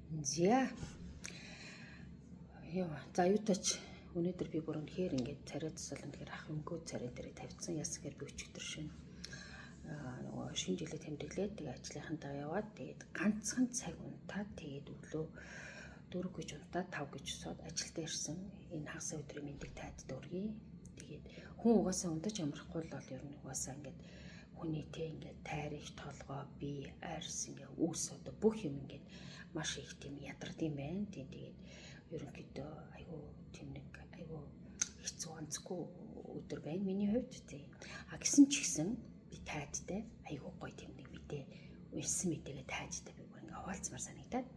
За. Яа, за юутаач өнөөдөр би бүр үнэхээр ингээд царай тусал үнэхээр ах өнгөө царай дээрээ тавьсан. Яс гэхээр би өчигдөр шин нөгөө шинэ жилээ тэмдэглээд тэгээ ажлынхантаа яваад тэгээд ганцхан цаг унтаад тэгээд өглөө 4 гэж унтаад 5 гэж өсөөд ажилдаа ирсэн. Энэ хагас өдрийн мэндийг таад дөргий. Тэгээд хүн угаасаа унтаж амрахгүй л бол ер нь угаасаа ингээд хүний те ингээд тайрыг толгой бие арьс ингээд үс одоо бүх юм ингээд маш их тийм ядард юм байна. Тийм тэгээд ерөнхийдөө айгүй тийм нэг айгүй хэцүү онцгүй өдөр байна миний хувьд тийм. А гисэн ч гэсэн би тайдтай айгүй гоё тийм нэг мэдээ уншсан мэдээгээ тайдтай би бүр ингээ хуваалцмаар санагдаад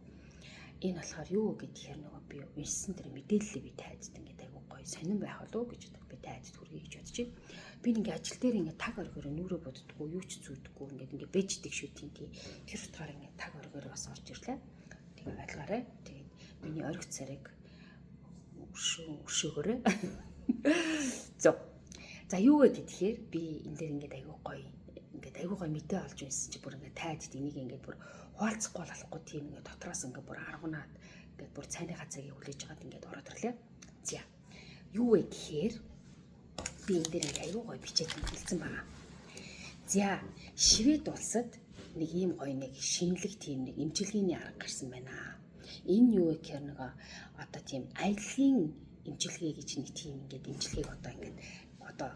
энэ болохоор юу гэхээр нөгөө би уншсан тэр мэдээллийг би тайдд ингээд айгүй гоё сонирн байх болов уу гэж би тайдд хүргэе гэж бодож байна. Би ингээ ажил дээр ингээ таг оргиороо нүрээ боддгоо юу ч зүүдэггүй ингээд ингээ бэждэг шүү тийм тий. Тэр утгаараа ингээ таг оргиороо бас орж ирлээ. Тэгээ ойлгоорой. Тэгээд миний ориг царайг өршөөгөөрэй. Зөв. За юу вэ гэхээр би энэ дээр ингээд айгүй гоё ингээд айгүй гоё мэдээ олж уншсан чи бүр ингээд тайдд энийг ингээд бүр хуваалцахгүй болохгүй тийм ингээд дотроос ингээд бүр аргунаад ингээд бүр цайныхаа цагийг хүлээж аваад ингээд ороод ирлээ. За. Юу вэ гэхээр би энэ дээр ингээд айгүй гоё бичээд хэлсэн байгаа. За, Швед улсад нэг ийм гоё нэг шинэлэг тийм нэг эмчилгээний арга гарсан байна. Энэ юу вэ гэхээр нөгөө одоо тийм аяллаа эмчилгээ гэж нэг тийм ингээд эмчилгээг одоо ингээд одоо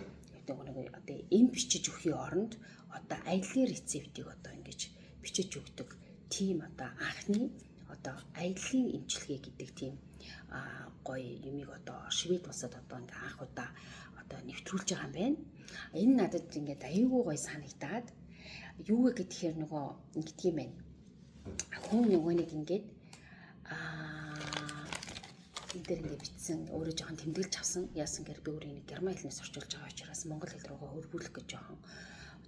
нэг одоо эм бичиж өгөхийн оронд одоо аяллаа рецептийг одоо ингэж бичиж өгдөг тийм одоо анхны одоо аяллаа эмчилгээ гэдэг тийм гоё юмыг одоо Швед улсад одоо ингээ анх удаа одоо нэвтрүүлж байгаа юм байна. Энэ надад ингээд аюулгүй гоё санагдаад юу вэ гэхээр нөгөө ингэдэг юм байна. Хүн нөгөө нэг ингээд энэ дээр ингээд бичсэн өөрөө жоохон тэмдэглэж авсан. Яасан гэхээр би өөрөө нэг герман хэлнээс орчуулж байгаа учраас монгол хэл рүүгээ хөрвүүлэх гэж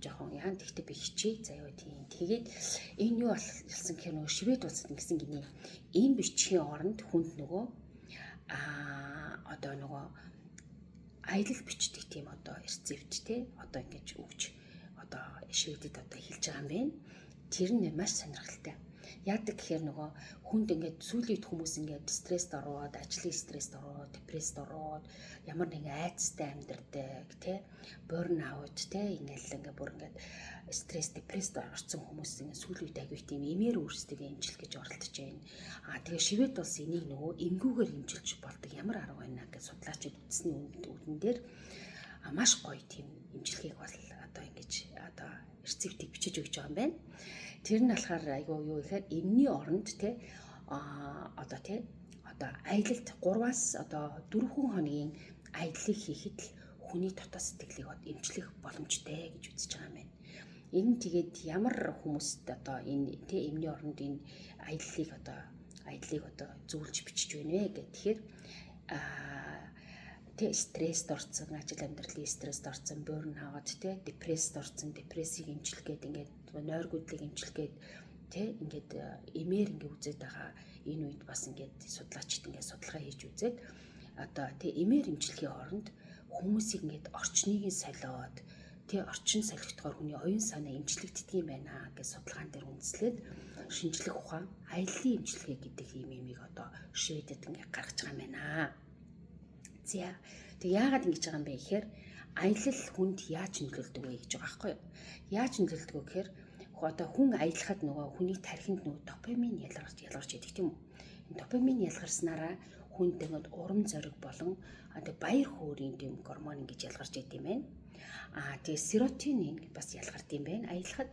жоохон яан тэгтээ би хичээ заяа тийм. Тэгээд энэ юу болсон гэхээр нөгөө Швед улсад ингэсэн гинэ. Энэ бичгийн оронд хүнд нөгөө одоо нөгөө аялал бичдэг тийм одоо рецепт те одоо ингэж өгч одоо Шведэд одоо хэлж байгаа юм байна. Тэр нь маш сонирхолтой. Яадаг гэхээр нөгөө хүнд ингээд сүүлийн үед хүмүүс ингээд стресст ороод, ажлын стресст ороод, депресст ороод, ямар нэгэн айдастай амьдардаг тий, burn out тий, ингээл ингээд бүр ингээд стресс, депресст орсон хүмүүс ингээд сүүлийн үед аягүй тийм эмээр өөрсдөө эмчлэх гэж оролдож байна. А тэгээ Швед улс энийг нөгөө эмгүүгээр эмчилж болдог ямар арга байна гэж судлаачид үзсний үдэн дээр маш гоё тийм эмчилгээг бас одоо ингэж одоо рецептийг бичиж өгч байгаа юм байна. Тэр нь болохоор айгүй юу гэхээр эмний оронд те одоо те одоо аялалд 3-аас одоо 4 хоногийн аяллыг хийхэд л хүний дотоод сэтгэлийг эмчлэх боломжтой гэж үзэж байгаа юм байна. Энэ тэгээд ямар хүмүүст одоо энэ те эмний оронд энэ аяллыг одоо зөвлөж бичиж байна вэ гэх тэгэхээр тэ стресст орсон, ажил амьдралын стресст орсон, burn out тэ депресст орсон, депрессийг эмчлэх гээд ингээд нойргүйдлийг эмчлэх гээд тэ ингээд эмээр ингээд үзээд байгаа энэ үед бас ингээд судлаачид ингээд судалгаа хийж үзээд одоо тэ эмээр эмчилгээний оронд хүмүүсийг ингээд орчныг нь солиод тэ орчин солигдохоор хүний оюун санаа эмчлэгддэг юм байна гэж судалгаан дээр үндэслээд шинжлэх ухаан аяллаа эмчилгээ гэдэг ийм юмыг одоо Шведэд ингээд гаргаж байгаа юм байна. За тэг яагаад ингэж байгаа юм бэ гэхээр аялал хүнд яаж нөлөөлдөг вэ гэж байгаа байхгүй юу? Яаж нөлөөлдөг вэ гэхээр одоо хүн аялахад нөгөө хүний тархинд нөгөө допамин ялгарч идэг тийм үү? Энэ допамин ялгарснараа хүнд ингээд урам зориг болон одоо баяр хөөрийн тийм гормон ингэж ялгарч идэм байна. Аа тэгээ серотонин бас ялгард юм байна. Аялахад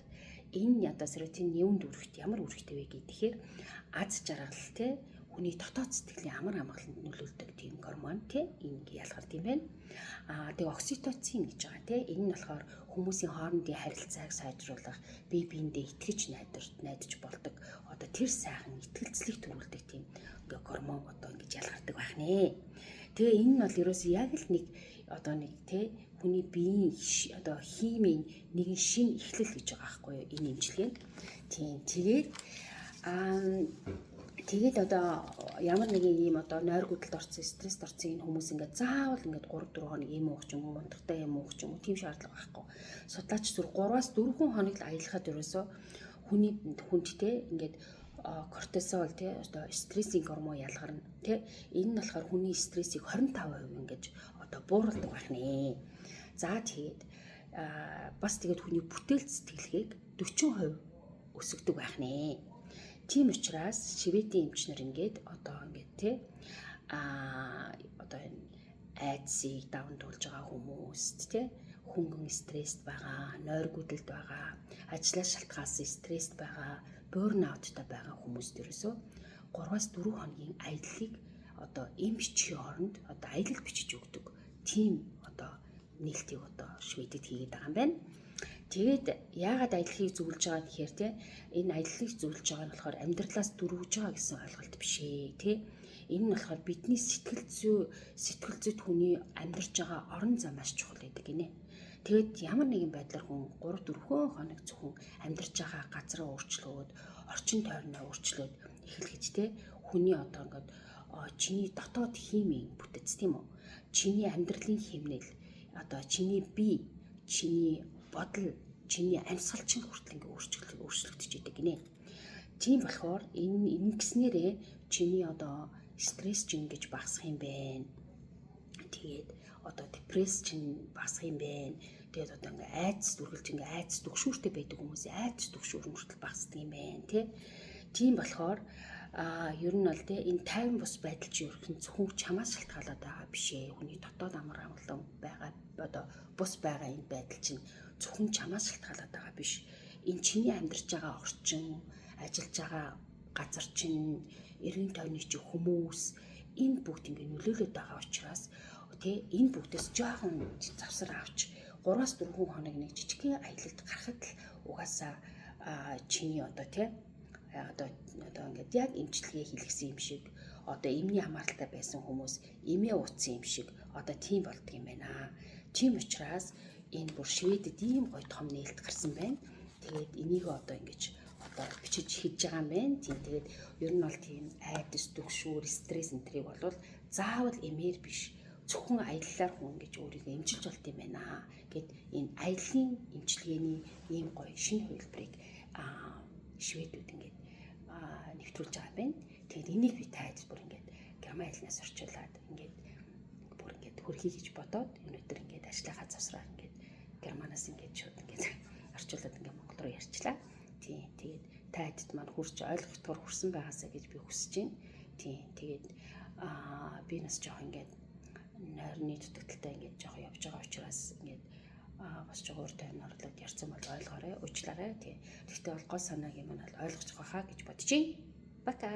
энэ одоо серотонин юунд үүрэгт ямар үүрэгтэй вэ гэхээр аз жаргал те хүний дотоод сэтгэлийн амар амгаланд нөлөөлдөг тийм гормон тий энэ ингээ ялгард юм байна. Аа тэгээ окситоцин гэж байгаа тий энэ нь болохоор хүмүүсийн хоорондын харилцааг сайжруулах, бие биендээ итгэж найдаж болдог одоо тэр сайхан итгэлцлийг төрүүлдэг тийм ингээ гормон одоо ингэж ялгардаг байх нэ. Тэгээ энэ нь бол ерөөсөө яг л нэг одоо нэг тий хүний биеийн одоо химийн нэгэн шин эхлэл гэж байгаа байхгүй юу энэ эмчилгээ. Тийм тэгээд тэгээд одоо ямар нэгэн ийм одоо нойргүйдэлд орсон, стресст орсон энэ хүмүүс ингээд заавал ингээд 3 4 хоног юм уух ч юм уу, унтахтай юм уух ч юм уу тийм шаардлага байхгүй. Судлаач зүр 3-аас 4 хоног л аялахад ерөөсөө хүний хүндтэй ингээд кортизол тий, одоо стрессийн гормон ялгарна тий. Энэ нь болохоор хүний стрессийг 25% ингэж одоо бууруулдаг байх нэ. За, тэгээд бас тэгээд хүний бүтээл сэтгэлгээг 40% өсгөдөг байх нэ. Тийм учраас Шведийн эмчнэр ингээд одоо ингээд тий, одоо энэ айдсыг даван туулж байгаа хүмүүст тий, хөнгөн стресст байгаа, нойргүйдэлд байгаа, ажлаас шалтгаалсан стресст байгаа, burnout тай байгаа хүмүүст ерөөсөө 3-аас 4 хоногийн аяллыг одоо эм бичгийн оронд одоо аялал бичиж өгдөг. Тийм одоо нээлтийг одоо Шведэд хийгээд байгаа юм байна. Тэгээд яагаад аяллахыг зөвлөж байгаа гэхээр те, энэ аяллахыг зөвлөж байгаа нь болохоор амьдралаас дөрвөж байгаа гэсэн ойлголт биш ээ те. Энэ нь болохоор бидний сэтгэл зүйд хүний амьдарч байгаа орон зай маш чухал гэдэг гинэ. Тэгээд ямар нэгэн байдлаар хүн 3 4 хоног зөвхөн амьдарч байгаа газраа өөрчлөөд, орчин тойрноо өөрчлөөд эхлэхэд те, хүний одоо ингээд чиний дотоод химийн бүтэц, тийм үү? Чиний амьдралын хэмнэл, одоо чиний бие, чиний бодол, чиний амьсгал чинь хүртэл ингээ өөрчлөгдөж идэг гинэ. Тийм болохоор энэ ингэснээрээ чиний одоо стресс чинь ингэж багасах юм байна. Тэгээд одоо депресс чинь багасах юм байна. Тэгээд одоо ингээ айдас үргэлж ингээ айдас түгшүүртэй байдаг хүмүүс айдас түгшүүр нь хүртэл багасдаг юм байна, тий. Тийм болохоор ер нь бол тий, энэ тайван бус байдал чинь ерөнхийдөө зөвхөн чамаас шалтгаалаад байгаа биш ээ. Хүний дотоод амар амгалан байгаа, одоо бус байгаа энэ байдал чинь зөвхөн чамаас шалтгаалаад байгаа биш. Энэ чиний амьдарч байгаа орчин, ажиллаж байгаа газар чинь, эргэн тойрны чи хүмүүс, энэ бүгд ингээ нөлөөлөд байгаа учраас тий, энэ бүгдээс жоохон завсар авч 3-аас 4 хоног нэг жижигхэн аялалд гарахад л угаасаа чиний одоо тий, одоо ингээд яг эмчилгээ хийлгэсэн юм шиг, одоо эмний хамааралтай байсан хүмүүс эмээ уучихсан юм шиг одоо тийм болдго юм байна. Тийм учраас энэ бүр Шведэд ийм гоё том нээлт гарсан байна. Тэгээд энийг одоо ингэж одоо бичиж хийж байгаа юм байна. Тийм, тэгээд ер нь бол тийм айдас, түгшүүр, стресс энэ тэрийг бол заавал эмээр биш, зөвхөн аяллаар хүн ингэж өөрийгөө эмчилж болдог юм байна гээд энэ аяллын эмчилгээний ийм гоё шинэ хувилбарыг шведүүд ингээд нэвтрүүлж байгаа юм байна. Тэгээд энийг би таад бүр ингээд герман хэлнээс орчуулад ингээд бүр ингээд хүргэе гэж бодоод өнөөдөр ингээд ажлынхаа завсраар ингээд германаас ингээд шууд ингээд орчуулад ингээд монгол руу ярьчлаа. Тийм, тэгээд та хэдэд маань хүрч ойлгохдоор хүрсэн байгаасаа гэж би хүсэж байна. Тийм, тэгээд би нас жоох ингээд нойрны дутагдалтай ингээд жоох явж байгаа учраас ингээд бас ч өөр тойрон орлоод ярьсан бол ойлгоорой, уучлаарай. Тийм. Гэхдээ бол гол санааг юм нь бол ойлгож байгаа гэж бодож байна. Пока.